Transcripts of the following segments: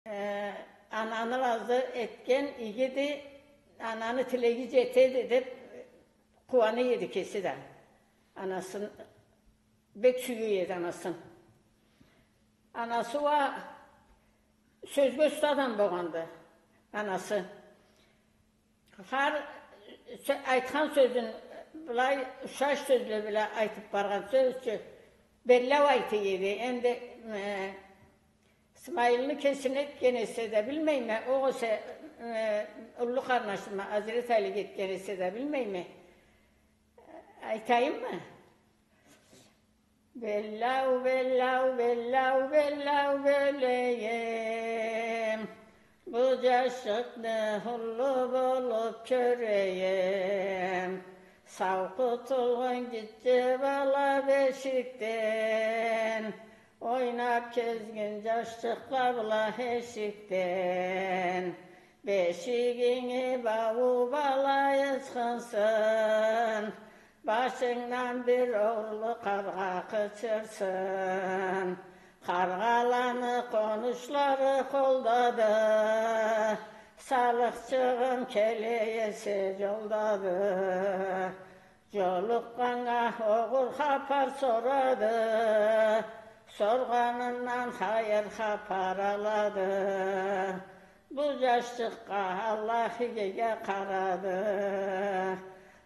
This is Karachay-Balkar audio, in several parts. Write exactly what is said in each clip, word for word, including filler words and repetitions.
Э, ананы ыразы этген игиди, ананы тилеги джетеди деп къууана эди кеси да. Анасын бек сюе эди, анасын. Анасы уа сёзге уста адам болгъанды, анасы. Хар сё-, айтхан сёзюн былай ушаш сёзле бла айтып баргъан сёз ючюн беллау айта эди. Энди, э, Исмаилни кесине этген эсе да билмейме, огъесе, э, уллу къарнашыма Азрет Алиге этген эсе да билмейме. Айтайыммы? Беллау, беллау, беллау, беллау бёлейим. Бу джашчыкъны уллу болуп кёрейим. Сау къутулгъун гитче бала бешикден, ойнап кезгин джашчыкъла бла эшикден. Бешигинги бауу бала ысхынсын, башынгдан бир огъурлу къаргъа къычырсын. Къаргъаланы къонушлары къолдады, салыкъчыгъым келе эсе джолдады. Джолукъгъаннга огъур хапар сорады, соргъанындан хайыр хапар алады. Бу джашчыкъгъа Аллах игиге къарады.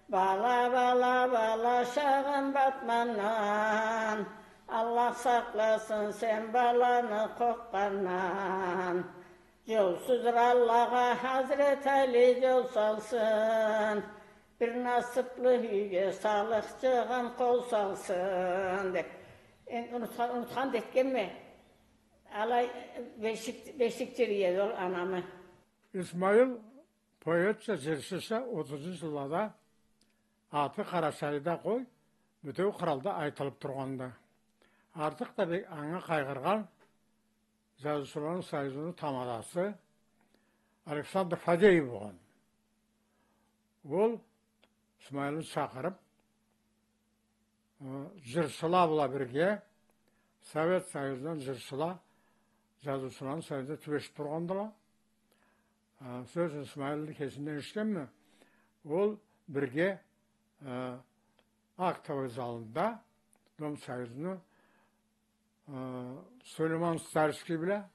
Бала, бала, балачыгъым Батмандан, Аллах сакъласын сен баланы къоркъгъандан. Джолсуз раллагъа Хазрет Али джол салсын, бир насыплы юйге салыкъчыгъым къол салсын, деп. Энди унутхан, унутхан да этгенме. Алай бешик, бешик джырлай эди ол анамы. Исмаил поэтча, джырчыча отузунчу джыллада аты Къарачайда къой, бютеу къралда айтылып тургъанды. Артыкъ да бек анга къайгъыргъан Джазыучуланы союзуну тамадасы Александр Фадеев болгъан. Ол Исмаилни чакъырып, э, джырчыла бла бирге, Совет Союзундан джырчыла Джазыучуланы союзунда тюбешип тургъандыла. Э, сёз ючюн, Исмаилни кесинден эшитгенме, ол бирге, э, актовый залында Дом Союзуну Э, Сулейман Стальский бла,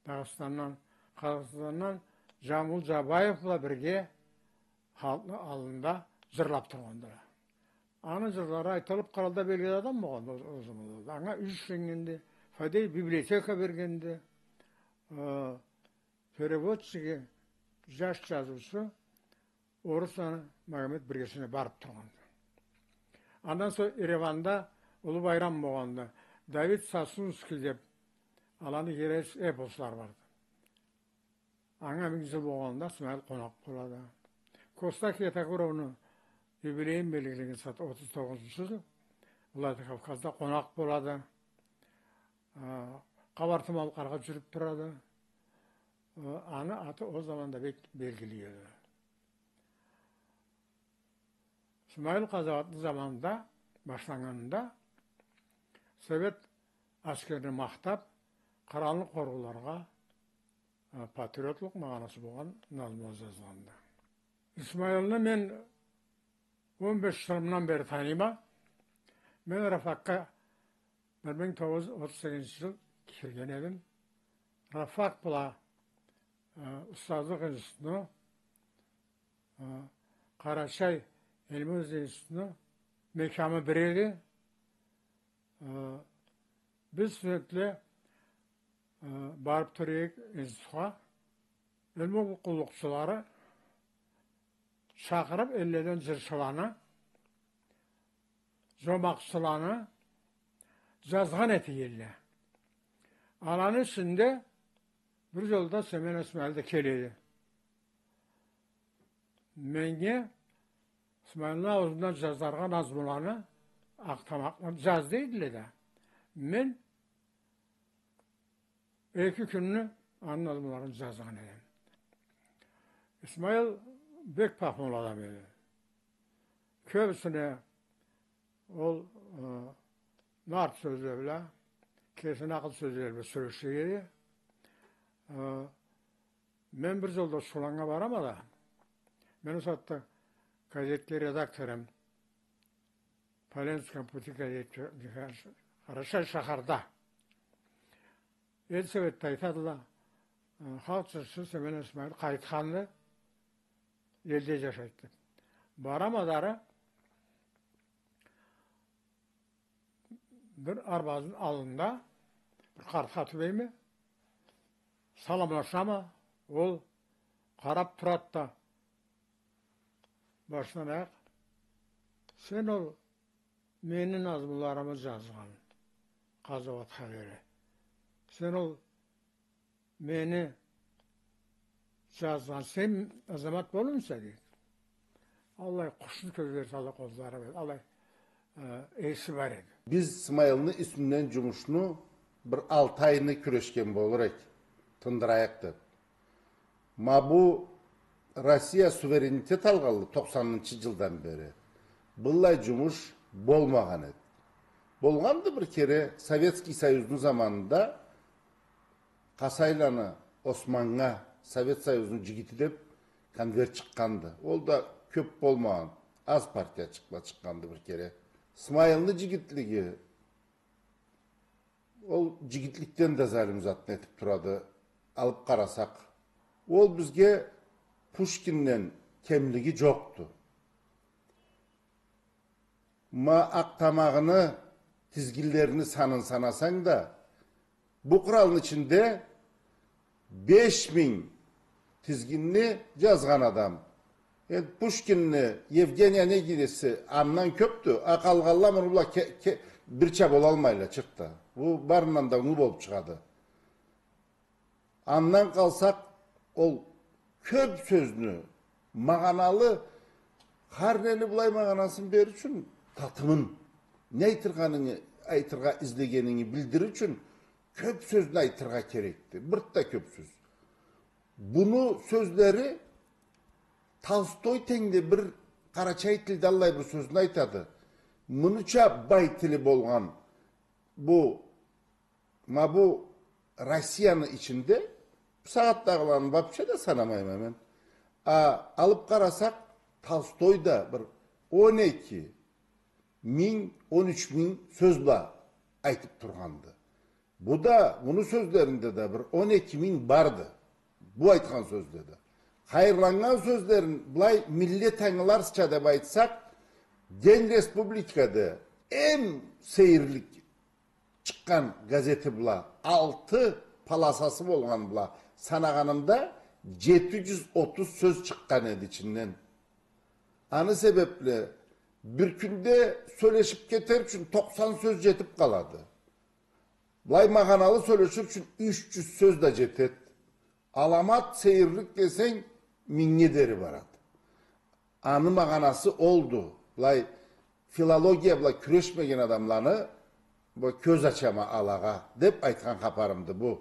Дагъыстандан, Къазахстандан Джамбул Джабаев бла бирге халкъны аллында джырлап тургъандыла. Аны джырлары айтылып, къралда белгили адам болгъанды ол, ол заманлада. Анга юй ишленнгенди, Фадеев библиотека бергенди. Э, переводчиги, джаш джазыучу, орус аны Магомет биргесине барып тургъанды. Андан сонг Ереванда уллу байрам болгъанды. Давид Сасунский деп, аланы герой эпослары барды. Анга минг джыл болгъанда Исмаил къонакъ болады. Коста Хетагуровну юбилейин белгилеген сагъат, отуз тогъузунчу джыл, Владикавказда къонакъ болады. А, Къабарты-Малкъаргъа джюрюп турады. А, аны аты ол заманда бек белгили эди. Исмаил къазауатны заманында, башланнганында, совет аскерин махтап, къралны къорууларгъа, а, патриотлукъ магъанасы болгъан назмула джазгъанды. Исмаилни мен он беш джылымдан бери таныйма. Мен РАФАКгъа бир минг тогъуз джюз отуз сегизинчи джыл кирген эдим. РАФАК бла, э, устазлыкъ институтну, э, Къарачай илму институтну мекямы бир эди. Э, биз студентле, э, барып тура эдик институтха. Илму къуллукъчулары чакъырып, элледен джырчыланы, джомакъчыланы джазгъан эте эдиле. Аланы ичинде бир джолда Семен Исмаил да келеди. Меннге Исмаилни ауузундан джазаргъа назмуланы, Акътамакъланы джаз дейдиле да, мен эки кюнню аны назмуларын джазгъан эдим. Исмаил бек пахмулу адам эди. Кёбюсюне ол, э, нарт сёзле бла, кесини акъыл сёзлери бла сёлеше эди. Э, мен бир жолда Шуланнга барама да, мен ол сагъатда газетни редактору эдим, «По Ленскому пути» газет, Къарачай шахарда. Эл Советде айтадыла, э, халкъ джырчысы Семен Исмаил къайтханды, элде джашайды деб. Барама да ары, бир арбазны аллында бир къартха тюбейме, саламлашама, ол къараб турады да, башындан аякъ: «Сен ол мени назмуларымы джазгъан, къазауатха бери. Сен ол мени джазгъан, сен Азамат болурмуса?» — дейди. Аллай къушну кёзлери сала къозлары бла, аллай, э, эси бар эди. Биз Смайылны юсюнден джумушну бир алты айны кюрешген болур эдик, тындырайыкъ деб. Ма бу Россия суверенитет алгъанлы токъсанынчы джылдан бери быллай джумуш болмагъан эди. Болгъанды бир кере Советский Союзну заманында Къасайланы Османнга Совет Союзну джигити деб конверт чыкъгъанды. Ол да кёб болмагъан, аз партиячыкъла чыкъгъанды бир кере. Смайылны джигитлиги ол джигитликден да залим затны этиб турады, алыб къарасакъ. Ол бизге Пушкинден кемлиги джокъду. Ма Акътамагъыны тизгинлерини санын санасанг да, бу къралны ичинде беш минг тизгинни джазгъан адам. Энди Пушкинни, Евгений Онегинеси андан кёбдю, а къалгъанла муну бла ке-, ке-, бирча болалмайла, чыртда. Бу барындан да уллу болуб чыгъады. Андан къалсакъ, ол кёб сёзню, магъаналы, хар нени былай магъанасын берир ючюн, татымын, не айтыргъанынгы, айтыргъа излегенинги билдирир ючюн кёб сёзню айтыргъа керекди. Бир да кёб сёз. Буну сёзлери Толстой тенгли бир къарачай тилде аллай бир сёзню айтады. Мунуча бай тили болгъан бу Ма бу Россияны ичинде, бусагъатдагъыланы вообще да санамайма мен. А алыб къарасакъ, Толстой да бир он эки минг, он юч минг сёз бла айтыб тургъанды. Бу да, муну сёзлеринде да бир он эки минг барды. Бу айтхан сёзде да. Хайырланнган сёзлерин, былай миллет ангыларча деб айтсакъ, День Республикада эм сейирлик чыкъгъан газети бла, алты полосасы болгъан бла санагъанымда, джети джюз отуз сёз чыкъгъан эди ичинден. Аны себебли бир кюнде сёлешиб кетер ючюн токъсан сёз джетиб къалады. Былай магъаналы сёлешир ючюн юч джюз сёз да джетед. Аламат сейирлик десенг, мингнге дери барад. Аны магъанасы олду. Былай филология бла кюрешмеген адамланы бу кёз ачама алагъа, деб айтхан хапарымды бу.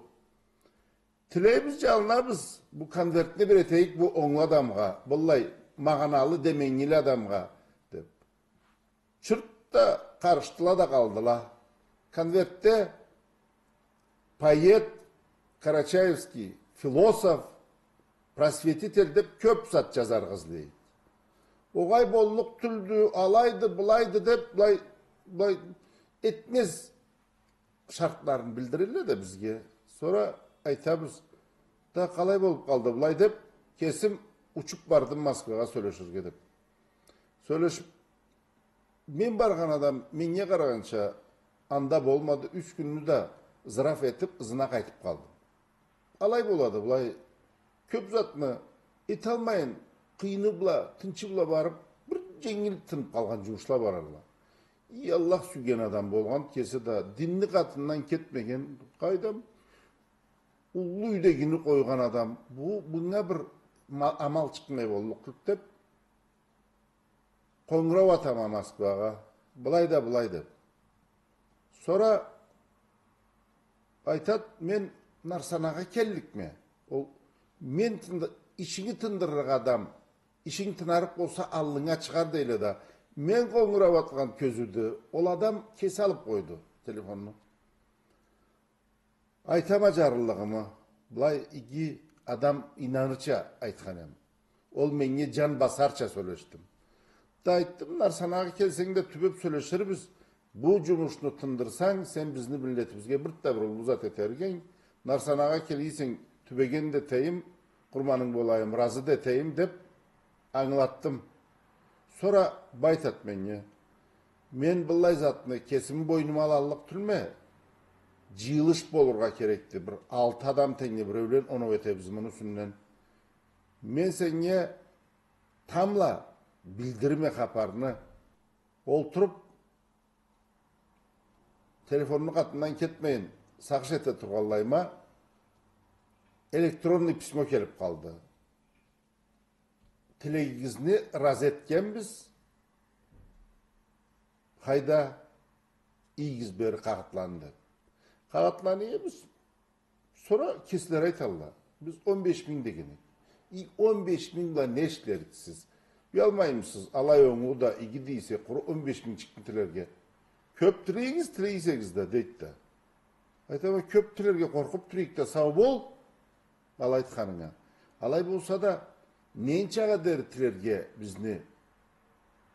Тилейбиз, джалынабыз, бу конвертни бир этейик бу онглу адамгъа, быллай магъаналы, деменгили адамгъа, деб. Чырт да къарышдыла да къалдыла. Конвертде поэт, карачаевский философ, просветитель деб кёб зат джазаргъа излейди. Огъай, боллукъ тюлдю, алайды, былайды деб, былай, былай этмез шартларын билдирелле да бизге. Сора айтабыз: «Да къалай болуб къалды былай?» — деб, кесим учуб бардым Москвагъа сёлеширге деб. Сёлешиб, мен баргъан адам, меннге къарагъанча, анда болмады, юч кюнню да зыраф этиб, ызына къайтыб къалдым. Алай болады, былай кёб затны эталмайын, къыйыны бла, тынчы бла барыб, бир дженгил тыныб къалгъан джумушла барадыла. И Аллах сюйген адам болгъан, кеси да динни къатындан кетмеген, къайдам, уллу юйдегини къойгъан адам, бу, мынга бир ма-, амал чыкъмай боллукъ тюлдю деб, къонгурау атама Москвагъа, былай да былай деб. Сора айтад: «Мен Нарсанагъа келликме». Ол: «Мен тынды-, ишинги тындырыргъа адам, ишинг тынарыкъ болса, аллынга чыгъар», — дейле да, мен къонгурау атхан кёзюуде ол адам кеси алыб къойду телефонну. Айтама джарлылыгъымы. Былай иги адам ийнанырча айтхан эм. Ол меннге джан басарча сёлешдим. Да айтдым, Нарсанагъа келсенг да тюбеб сёлеширбиз. Бу джумушну тындырсанг, сен бизни миллетибизге бир да бир уллу зат этерик эдинг. Нарсанагъа келе эсенг, тюбеген да этейим, къурманынг болайым, разы да этейим, деб ангылатдым. Сора бу айтад меннге, мен быллай затны кесими бойнума алаллыкъ тюлме, джыйылыш болургъа керекди. Бир алты адам тенгле биреулен оноу этебиз муну юсюнден. Мен сеннге тамбла билдирирме хапарны. Олтуруб, телефонну къатындан кетмейин, сагъыш эте тургъанлайыма, электронный письмо келиб къалды. Тилегигизни разы этгенбиз. Хайда, ийигиз бери къагъытланы, деб. Къагъытланы иебиз. Сора кеслери айталла, биз он беш минг деген эдик. И он беш минг бла не ишлериксиз? Уялмаймысыз? Алай онгу да иги дейсе, къуру он беш мингчикни тилерге. Кёб тилейигиз, тилей эсегиз да, дейди да. Айтама, кёб тилерге къоркъуб тура эдик да, сау бол, алай айтханынга. Алай болса да, ненчагъа дери тилерге бизни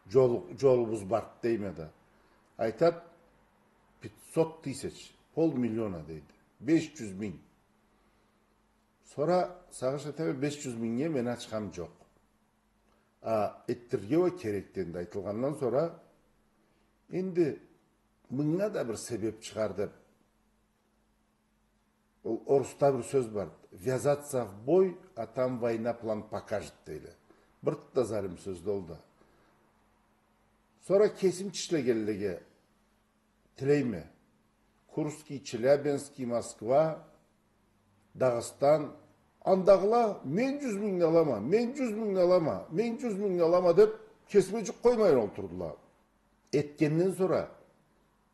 джолу-, джолубуз барды, дейме да. Айтад, пятьсот тысяч, полмиллиона, дейди. Беш джюз минг. Сора сагъыш этеме, беш джюз мингнге мени ачхам джокъ. А этдирирге уа керекди энди, айтылгъандан сора, энди мынга да бир себеб чыгъар деб. Ол орусда бир сёз бар. Ввязаться в бой, а там война план покажет, дейле. Бир да залим сёзду ол да. Сора кесим ишлегенлеге тилейме. Курский, Челябинский, Москва, Дагъыстан. Андагъыла, мен джюз мингни алама, мен джюз мингни алама, мен джюз мингни алама деб, кесиме джукъ къоймайын олтурдула. Этгенден сора,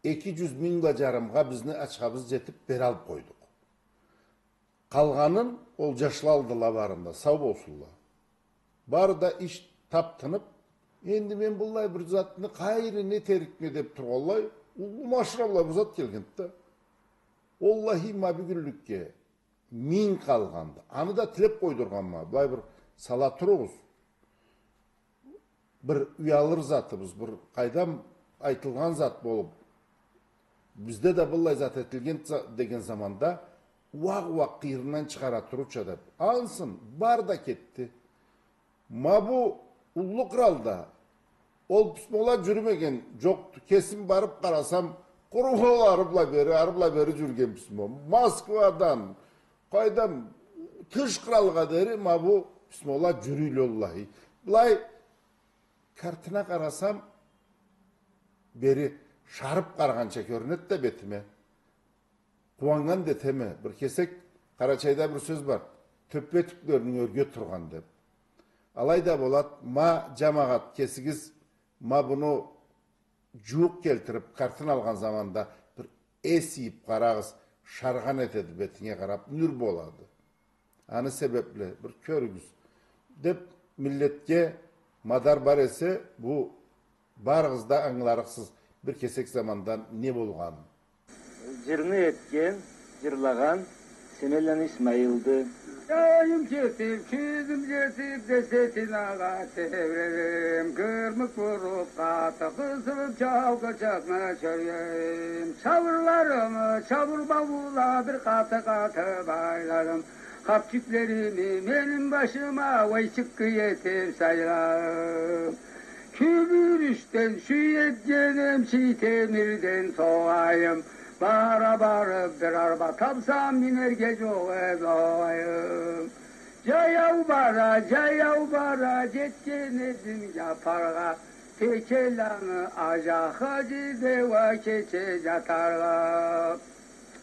эки джюз минг бла джарымгъа бизни ачхабыз джетиб, бералыб къойдукъ. Къалгъанын ол джашла алдыла барын да, сау болсунла. Бары да иш таб тыныб, энди мен быллай бир затны къайры не этерикме деб тургъанлай, уллу машина бла бир зат келгенди да. Уаллахи, ма бюгюнлюкге минг къалгъанды. Аны да тилеб къойдургъанма, былай бир сала туругъуз. Бир уялыр затыбыз, бир къайдам айтылгъан зат болуб, бизде да быллай зат этилген за-, деген заманда, уакъ-уакъ къыйырындан чыгъара турурча деб. Ансы бары да кетди. Ма бу уллу къралда ол письмола джюрюмеген джокъду. Кесим барыб къарасам, къуру ол ары бла бери, ары бла бери джюрюген письмо. Москвадан, къайдам, тыш къралгъа дери ма бу письмола джюрюйле, уаллахи. Былай картына къарасам, бери шарыб къарагъанча кёрюнеди да бетиме. Къууаннган да этеме. Бир кесек, Къарачайда бир сёз бар: «Тёппе тюклеринг ёрге тургъан», — деб. Алай да болад, ма, джамагъат, кесигиз ма буну джууукъ келтириб, картын алгъан заманда бир эс ийиб къарагъыз, шаргъан этеди, бетинге къараб нюр болады. Аны себебли бир кёрюгюз, деб, миллетге мадар бар эсе, бу барыгъыз да ангыларыкъсыз бир кесек замандан не болгъанын. Джырны этген, джырлагъан Семенланы Исмаилди. Джайым кетиб, кюзюм джетиб, десетинагъа тебредим. Кырмыкъ уруб, къаты къысылыб, чалкъычакъны чёргедим. Чабырларымы чабыр бауула бир къаты-къаты байладым. Къапчюклерими меним башыма уайчыкъ этиб сайладым. Кюбюрюшден сюй этгеним, чи темирден согъайым. Бара-бара бир арба табсам, минерге джокъ эди огъайым. Джаяу бара, джаяу бара, джетген эдим Джапаргъа. Текеланы Аджа хаджи да уа кече джатаргъа.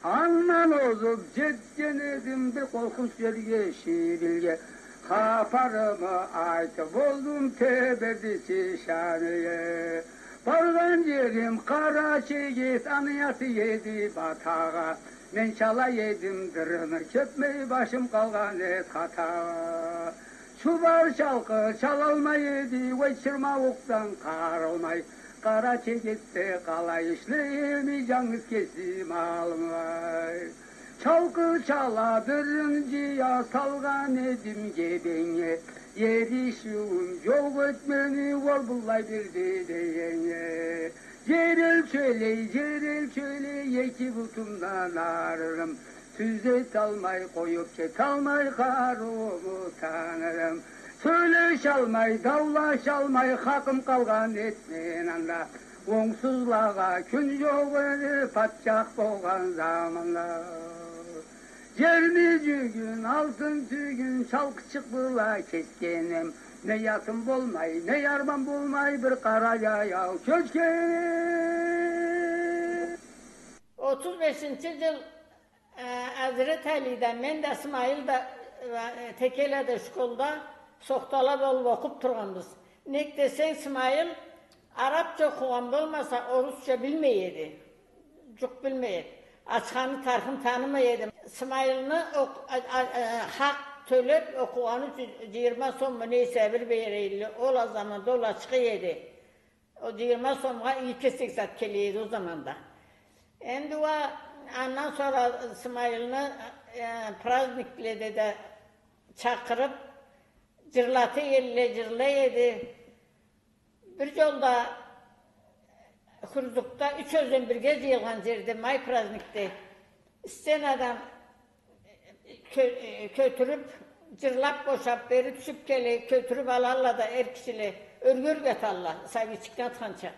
Андан озуб джетген эдим бир къоркъунч джерге, Шибилге. Хапарымы айтыб болдум Теберди Шишанеге. Баргъан джерим Къарачегет, аны аты эди Батагъа. Мен чала эдим дырыны, кёпмей башым къалгъан эд хатагъа. Чубар чалкъы чалалмай эди, уай чырмауукъдан къарылмай. Къарачегетде къалай ишлейим, джангыз кесим алмай. Чалкъы чала биринчи я салгъан эдим гебеннге, эришиуюм джокъ эди мени ол быллай бир дегеннге. Джер элчелей, джер элчелей, эки бутумдан арырым. Тюзеталмай, къоюб кеталмай къарыууму танырым. Сёлешалмай, даулашалмай, хакъым къалгъан эди мени анда. Онгсузлагъа кюн джокъ эди, патчах болгъан заманда. Джерни джюгюн, алтын тюгюн, чалкъычыкъ бла кесгеним. Не атым болмай, не арбам болмай, бир къара джаяу кёчгеним. Отуз бешинчи джыл, э, Азрет Али да, мен да, Смайыл да, э, Текеледе школда сохтала болуб окъуб тургъанбыз. Нек десенг, Смайыл арабча окъугъан болмаса, орусча билмей эди. Джукъ билмей эди. Ачханы, тархын танымай эди. Смайылны окъ-, а-, а-, а-, хакъ тёлеб окъугъаны ючюн джыйырма сомму нейсе бир бере эдиле. Ол а заманда ол ачха эди. Ол джыйырма сомгъа иги кесек зат келе эди ол заманда. Энди уа андан сора Смайылны, э, праздникледе да чакъырыб, джырлата эдиле, джырлай эди. Бир джолда Хурзукда, юч ёзен бирге джыйылгъан джерде, май праздникде, сценадан кё-, кётюрюб, джырлаб бошаб, бери тюшюб келе, кётюрюб алалла да эр кишиле, ёрге-ёрге аталла, сабийчикни атханча.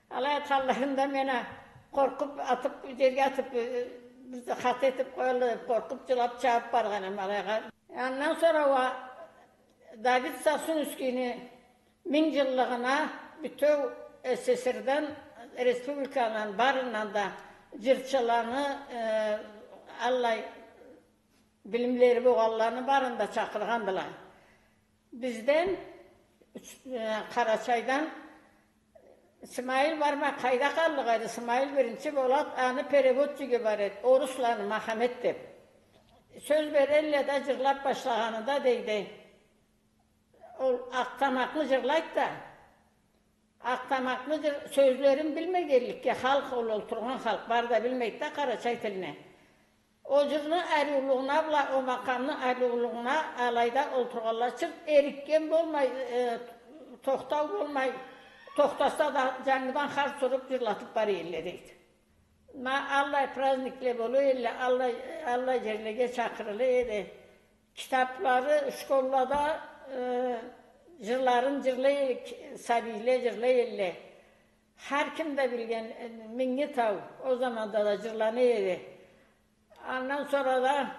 Алай атханларында мен а къоркъуб, атыб, джерге атыб, э, бизде хата этиб къоялла деб къоркъуб, джылаб чабыб баргъанем алайгъа. Андан сора уа Давид Сосунскийни минг джыллыгъына бютеу СССР-ден, республикаланы барындан да джырчыланы, э, аллай билимлери болгъанланы барын да чакъыргъандыла. Бизден, э, Къарачайдан Смайыл бармай къайда къаллыкъ эди, Смайыл биринчи болад, аны переводчигу бар эди, орусланы, Махамет деб. Сёз берелле да, джырлаб башлагъанында, дейди, ол Акътамакъны джырлайды да, Акътамакъны джыр-, сёзлерин билмегенликге, халкъ, ол олтургъан халкъ бары да билмейди да къарачай тилни. Ол джырны ариулугъуна бла, ол макъамны ариулугъуна алайда олтургъанла чырт эрикген болмай, э, тохтау болмай, тохтаса да, джангыдан харс уруб, джырлатыб бара элле, дейди. Ма аллай праздникле бола элле, аллай, аллай джерлеге чакъырыла эди. Китаблары, школлада, э, джырларын джырлай эдик, сабийле джырлай элле. Хар ким да билген, э, Минги тау, ол заманда да джырлана эди. Андан сора да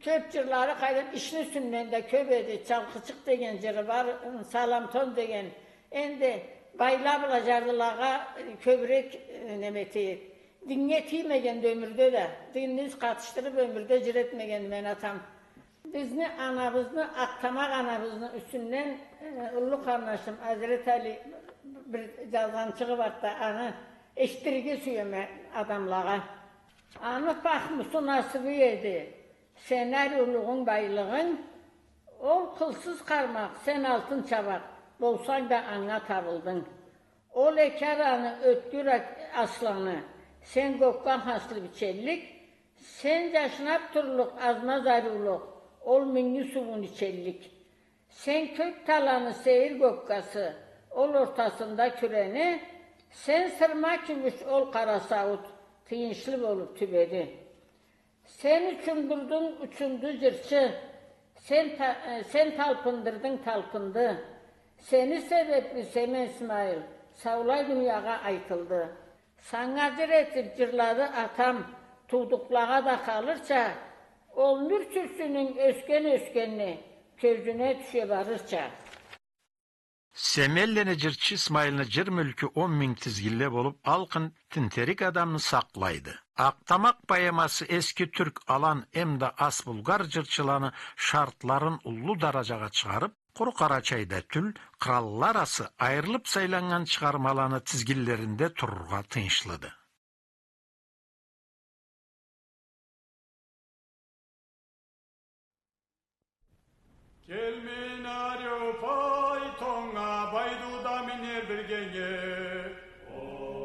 кёб джырлары, къайдам, ишни юсюнден да кёб эди. Чалкъычыкъ деген джыры бар, Саламтон деген. Энди байла бла джарлылагъа, э, кёбюрек, э, неме эте эди. Диннге тиймегенди ёмюрде да. Динни къатышдырыб ёмюрде джыр этмегенди мени атам. Бизни анабызны, Акътамакъ анабызны юсюнден, э, уллу къарнашым Азрет Али бир джазгъанчыгъы барды да, аны эшитдирирге сюеме адамлагъа. Аны пахмусу насыбы эди, сени ариулугъунг, байлыгъынг, ол къылсыз къармакъ, сен алтын чабакъ, болсанг да анга табылдынг. Ол эки араны ёткюр ак-, асланы, сен гокка хаслы бичеллик, сен джашнаб турлукъ азмаз ариулукъ, ол Минги сууун ичеллик. Сен кёк таланы сейир гоккасы, ол ортасында кюрени, сен сырма кюмюш, ол къара сауут, тыйыншлы болуб тюбеди. Сен учундурдунг, учунду джырчы, сен та-, э, сен талпындырдынг, талпынды. Сени себебли Семен Смайыл саулай дуниягъа айтылды. Санга джыр этиб джырлады атам, туудукълагъа да къалырча, ол нюр тюртюнюнг ёсген-ёсгенни кёзюне тюше барырча. Семенлени джырчы Смайылны джыр мюлкю он минг тизгинле болуб, алкъын тинтерик адамны сакълайды. Акътамакъ поэмасы эски тюрк, алан эмда ас булгъар джырчыланы шартларын уллу дараджагъа чыгъарыб, къуру Къарачайда тюл, къралла арасы айырылыб сайланнган чыгъармаланы тизгинлеринде турургъа тыйыншлыды. Келмейин ариу файтоннга, Байдуда минер биргеннге.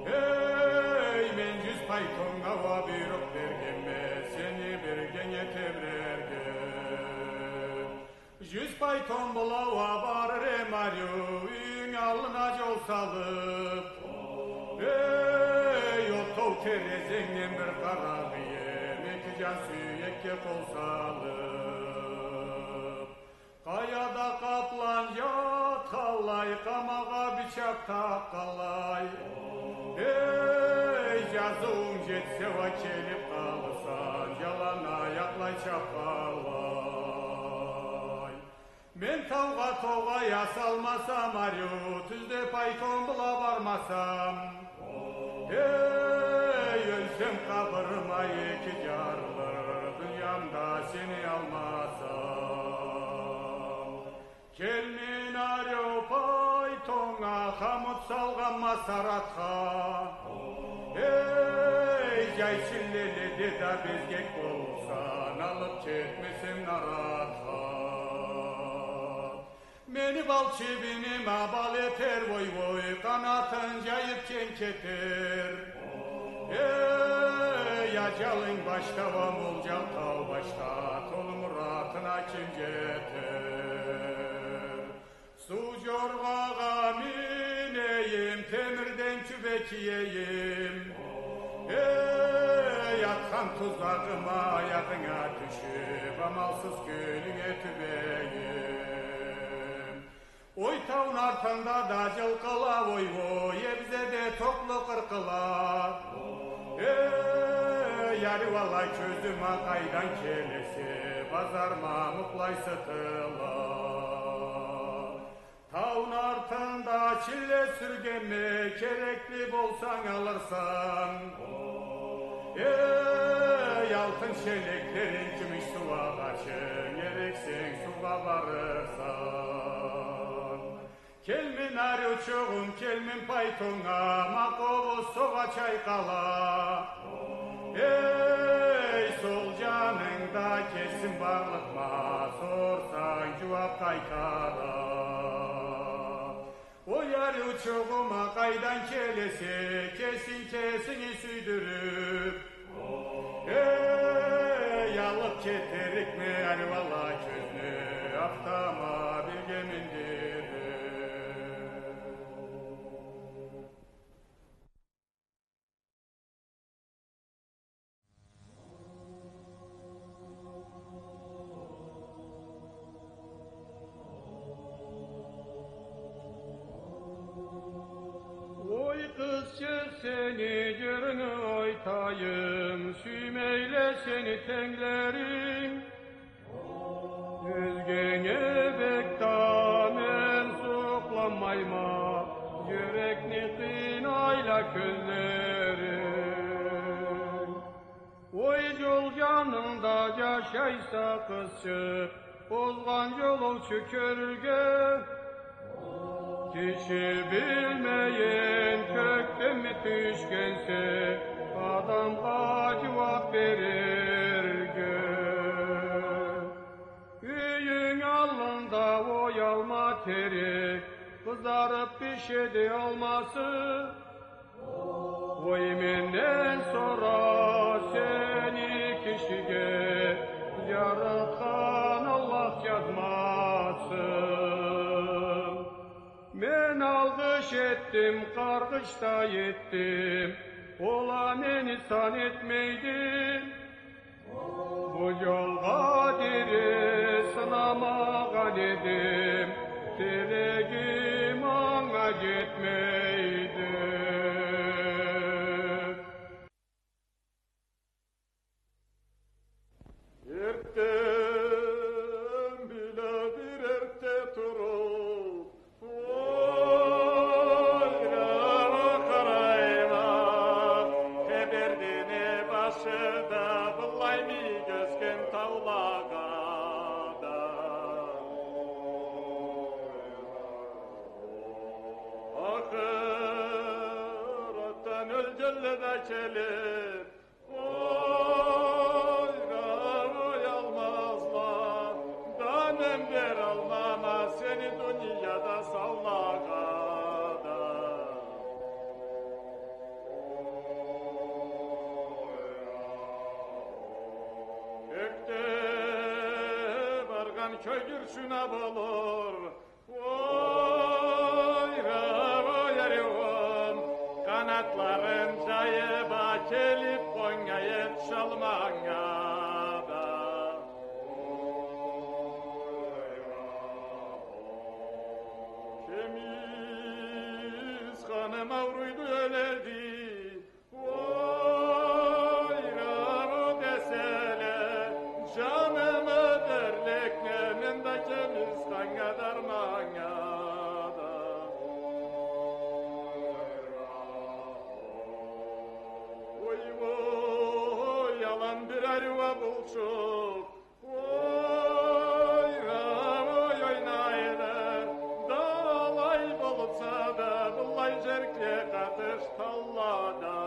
Эй, мен джюз файтоннга уа буйрукъ бергенме, сен Кенге тебирерге. Жюз пайтон бла уа барыр эм ариу, юйюнг аллына жол салып. Эй, отоу терезенгден бир къарагъыем, эки жан сюекге къол салып. Къаяда къаплан жатханлай, къамагъа бычакъ такъгъанлай. Эй, жазыуунг жетсе уа келип къалырсан, жалан аякълай чапханлай. Мен таугъа тогъай асалмасам ариу, тюзде пайтон бла бармасам. Эй, ёлсем, къабырыма эки жарылыр, дуниямда сени алмасам. Келмин ариу пайтоннга, хамут салгъанма саратха. Эй, жай чиллеледе да безгек болурса, алып кетмесем наратха. Мени бал чибиним а бал этер, вой-вой, къанатын жайып кенг кетер. Эй, ажалынг башда уа, ол жалтау башда, толу муратына ким жетер? Суу жоргъагъа минейим, темирден кюбе кийейим. Эй, атхан тузагъыма аягъынга тюшюп, амалсыз кюнюнге тюбейим. Ой, тауну артында да жылкъыла, ой-ой, эбизеде токълу къыркъыла. Эй, ариу алай кёзюме къайдан келесе, базар мамукълай сытыла. Тауну артында чилле сюргенме, керекли болсанг алырсан. Эй, алтын шелеклеринг, кюмюш сууагъачынг, эриксенг, суугъа барырсан. Келмин ариучугъум, келмин пайтоннга, ма къобуз согъа чайкъала. Эй, сол жанынгда кесим багълыкъма, сорсанг, жууап къайтара. Ой, ариучугъум а, къайдан келесе, кесинг кесинги сюйдюрюп. Эй, алып кетерикме ариу ала кёзню, автомобильге миндирип. Ой, къызчыкъ, сени жырынгы айтайым, сюймейле сени тенглеринг. Ёзгенге бек да мен сукъланмайма, жюрекни къыйнайла кёзлеринг. Ой, жол жанында жашайса, къызчыкъ, озгъан жолоучу кёрюрге. Киши билмейин, кёкденми тюшгенсе, адамгъа жууап берирге. Юйюнг аллында, ой, алма терек, къызарып бишеди алмасы. Ой, менден сора сени кишиге жаратхан Аллах жазмасын. Мен алгъыш этдим, къаргъыш да этдим, ол а мени сан этмейди. Бу жолгъа дери сынамагъан эдим, тилегим анга жетмейди. Эртден бла бир эртде туруп, ойран къарайма, Тебердини башы да быллай мийик ёсген таулагъа да. Ахыратдан ёлгенле да келип, ойран уялмазла да, мен бералмама сени дунияда саулагъа да. Кёгюрчюн а болур. Ой, ра, ой, ариуум, къанатларын джайыб а келиб къоннган эди чалманга да. Кемиз ханым ауруйду, ёледи. Ой, ра, ра, деселе, джанымы дерлекме, мен да Кемиз ханнга дарманнга да. Ой, ой, алан бир ариу а булчукъ. Ой, ра, ой, ойнайды, да алай болубса да, быллай джеркле къатыш таллада.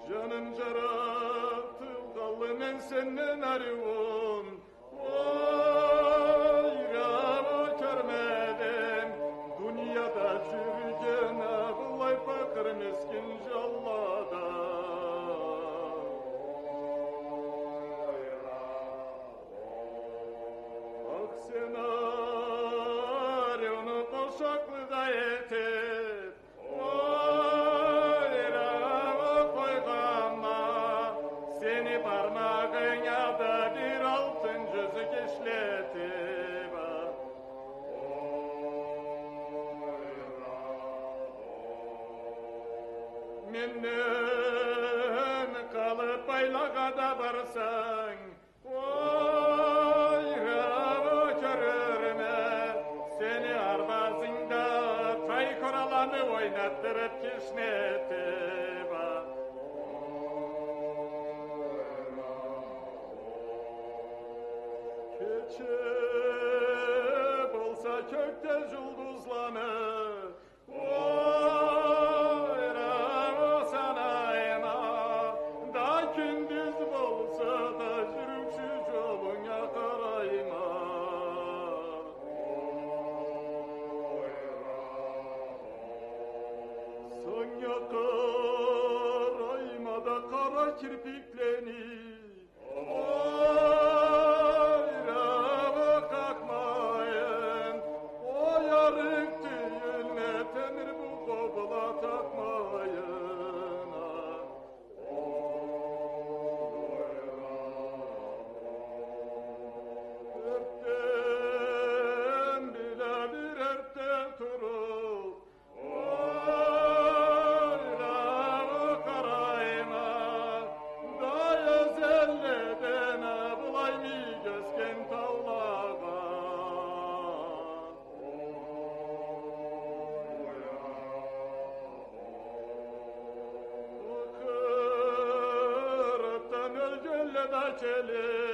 Джаным джаратылгъанлы мен сенден ариуум. Ой, ра, ой, кёрмедим дунияда джюрюген а быллай пакъыр мискин джанлада. Ах, сен ариуну къошакълы да этиб, ой, ра, ра, къойгъанма, сени бармагъынга да бир алтын джюзюк ишлетиб а. Менден къалыб, байлагъа да барсанг, ой, ра, ра, кёрюрме сени арбазынгда, тай къураланы ойнатдырыб, кишнетиб а. Кече болса кёкде джулдузланы, ой, ра, ра, санайма, да кюндюз болса да джюрюкчю джолунга къарайма. Санга къарайма да къара кирпиклени, ой, ра, ра, къакъмайын, ой, арыкъ тюйюлме темир бу къобула такъмайын а. Эртден бла бир эртде туруп, ой, ра, ра, къарайма, да эзелледен а былай мийик ёсген таулагъа. Къыртдан ёлгенле да келип,